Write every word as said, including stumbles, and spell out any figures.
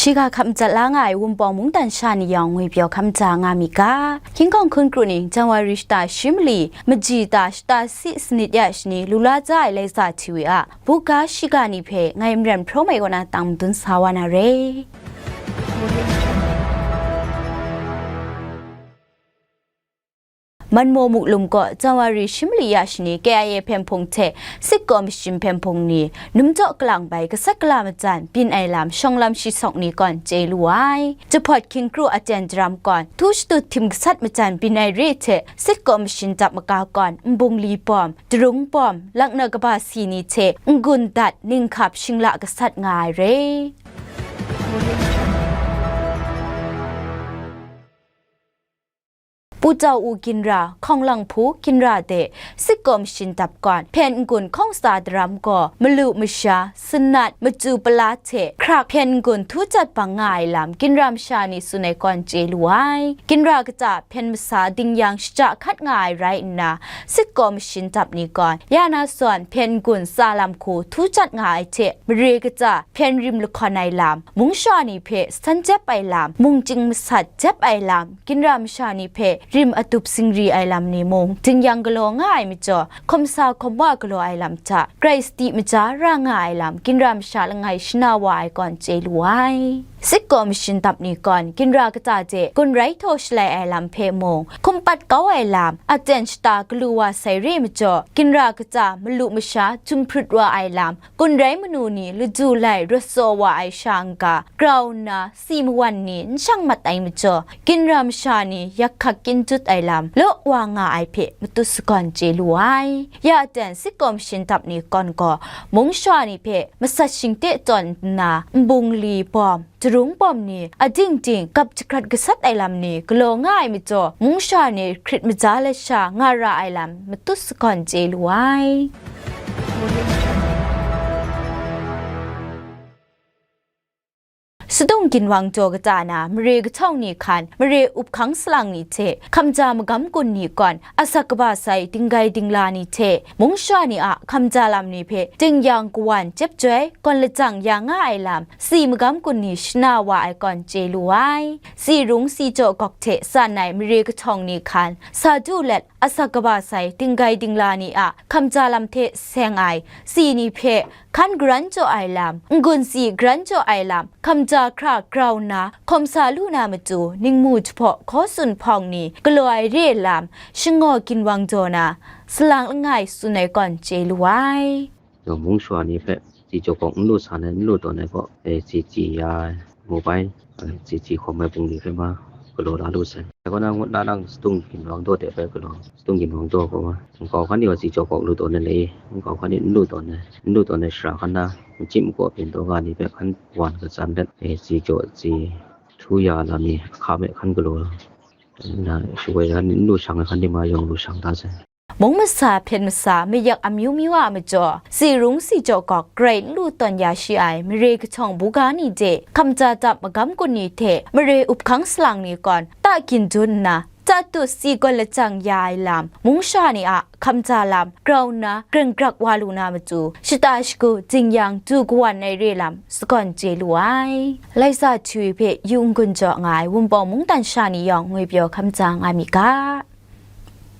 Shiga hkap madat la nga ai Wunpawng mungdan sha ni yawng ngwipyaw hkap maja nga mi ga. Hkying hkawng hkun kru ning Janwari shata shi mali, maji ta shata si sanit ya shani lu la ja ai Laisa T V a buga shiga ni hpe ngai Maren Hpraw Mai kaw na tang madun sa wa na re. Manmaw Muklum kaw Janwari shi mali ya shani K I A hpyen hpung hte Sitkaw Mashin hpyen hpung ni num jaw kalang bai gasat gala majan byin ai lam shawng lam shi sawk ni kawn chye lu ai. Jahpawt hkying kru aten jaram kawn, htu shadut htim gasat majan byin ai re hte Sitkaw Mashin dap maga kawn, nbungli bawm, darung bawm, lakna kaba si ni hte n-gun dat, ninghkap, shingla gasat nga ai re. Pu Tau U Ginra, Hkawng Lang Hpu Ginra de Sitkaw Mashin dap kawn, hpyen n-gun hkawng tsa daram gaw, malu masha, sanat, machyu pala hte hkrak hpyen n-gun htu jat bang nga ai lam, Ginra masha ni tsun ai kawn chye lu ai. Ginra kata hpyen masa dingyang shaja hkat nga ai rai nna, Sitkaw Mashin dap ni gawn, ya na sawn hpyen n-gun tsa lam hku htu jat nga ai hte, mare kata hpyen rim lahkawn ai lam, mung shawa ni hpe san jep ai lam, mung chying masat jep ai lam, Ginra masha ni hpe rim adup singri ai lam ni mung, dingyang galaw nga ai majaw, hkawm sa hkawm wa galaw ai lam hta, grai sadi maja ra nga ai lam, Ginra masha langai shana wa ai kawn chye lu ai. Sitkaw Mashin dap ni gawn, Ginra kata de gun rai htaw shalai ai lam hpe mung, hkum pat kau ai lam, aten shata galu wa sai re majaw, Ginra kata malu masha jum hprut wa ai lam, gun rai manu ni laju lai rawt tsaw wa ai sha n-ga, grau nna si mawan ni n shang mat ai majaw, Ginra masha ni yak hkak kyin jut ai lam, law wa nga ai hpe matut sagawn chye lu ai. Ya aten Sitkaw Mashin dap ni kawn gaw, mung shawa ni hpe masat shingte tawn nna, nbungli bawm, darung bawm ni, ading ding, gap jahkrat gasat ai lam ni galaw nga ai majaw, mung shawa ni hkrit maja lat sha nga ra ai lam matut sagawn chye lu ai. Sadung ginwang jaw kata na mare kahtawng ni hkan, mare up hkang salang ni hte, hkamja magam gun ni kawn, asak kaba sai dinggai dingla ni hte, mung shawa ni a hkamja lam ni hpe dingyang kawan jep joi, gawn lajang ya nga ai lam, si magam gun ni shana wa ai kawn chye lu ai. Si rung si jaw gawk hte san ai mare kahtawng ni hkan, sa du let, asak kaba sai dinggai dingla ni a hkamja lam hte seng ai si ni hpe hkan garan jaw ai lam, n-gun si garan jaw ai lam, hkamja hkra grau nna hkawm sa lu na matu, ningmu jahpaw hkaw tsun hpawng ni galaw ai re lam, shangaw ginwang jaw na, salang langai tsun ai kawn chye lu ai. Yawng mung shawa ni hpe, si jaw gawk n lu san ai, n lu tawn ai gaw, e, si chyi ya ai, mobile, e, si chyi hkawm ai bungli hpe ma, galaw la lu sai. Dai kaw na, ngut na lang, sadung ginwang daw de bai galaw, sadung ginwang daw gaw ma, nkau hkan ni gaw si jaw gawk lu tawn ai le, nkau hkan ni n lu tawn ai, n lu tawn ai shara hkan na, machyi makaw byin taw ga ni hpe hkan wan gatsan let, e, si jaw si htu ya lam ni, ahka hpe hkan galaw, na, shawoi hkan ni n lu shang ai hkan ni ma, yawng lu shang da sai. Mung masa hpyen masa mayak amyu myu a majaw, si rung si jaw gawk grai n lu tawn ya shi ai mare kahtawng buga ni de, hkamja dap magam gun ni hte mare up hkang salang ni kawn, ta gin dun nna, ta tut si gawn lajang ya ai lam, mung sha ni a hkamja lam grau nna, greng grak wa lu na matu, shata shagu, dingyang du kawan ai re lam, sagawn chye lu ai. Laisa Htwi hpe yu n-gun jaw nga ai Wunpawng mungdan sha ni yawng ngwipyaw hkamja nga mi ga.